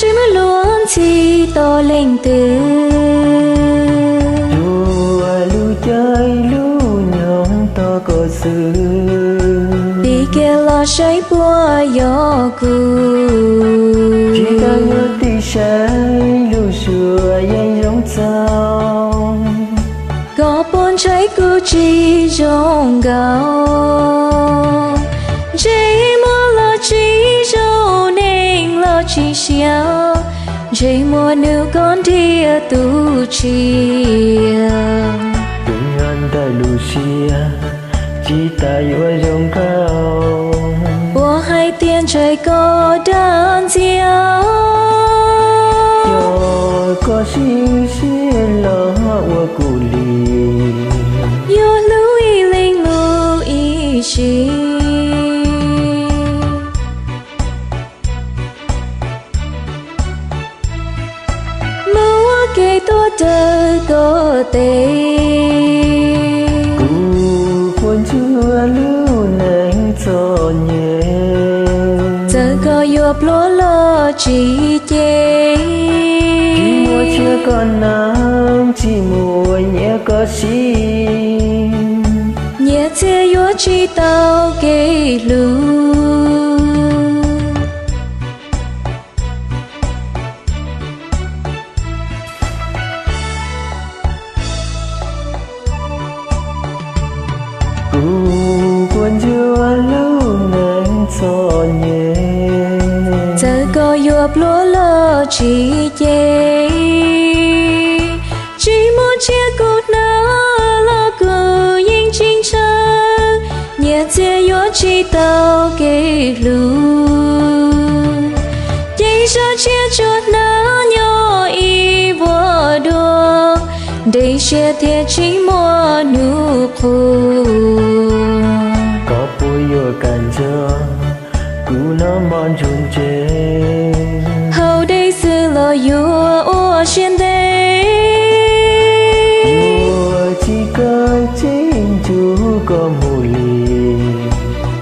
Tsis muaj lub ntxhi tos leej twg, tsuas lub caij lub nyoog tos koj xwb. Tig kiag los saib puas yog kuv, tsis tas yuav tig saib lub suab yeej zoo txaus. Koj puas ntshai kuv tsis zoo nkaus? Ntsej muag los tsis zoo, neeg los tsis siab, ntsej muag nug koj nrhiav tus tshiab. Tus nyob ntawm lub siab, tsis tas yuav zoo nkauj. Puas hais tias ntshai koj dag ntxias? Yog koj siv siab los ua kuv li, yuav hlub ib leeg mus ib sim. Mus ua ke tuaj raws koj tes, kuv quaj ntsuag lub neej txom nyem. Txawm koj yuav pluag los tsis cev, tsis muaj tsiaj koj hnav, tsis muaj nyiaj koj siv, nyiaj txiag yuav tsis tau kev hlub. Kuv quaj ntsuag lub neej txom nyem. Txawm koj yuav pluag los tsis cev, tsis muaj tsiaj kuv hnav los kuv yeej tsis ntshaw, nyiaj txiag yuav tsis tau kev hlub. Ces zaj tshiab tsuas hnyav nyob ib vuag dua, nrees siab thiaj tsis muaj hnub qhuav. Koj puas yuav kam ntsog kuv noj mov ntsug ntse, haus dej xwb los yuav ua siab ntev. Yuav tsis kawg tsis ntsug koj mus li,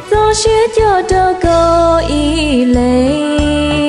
txoj sia coj rau koj ib leeg.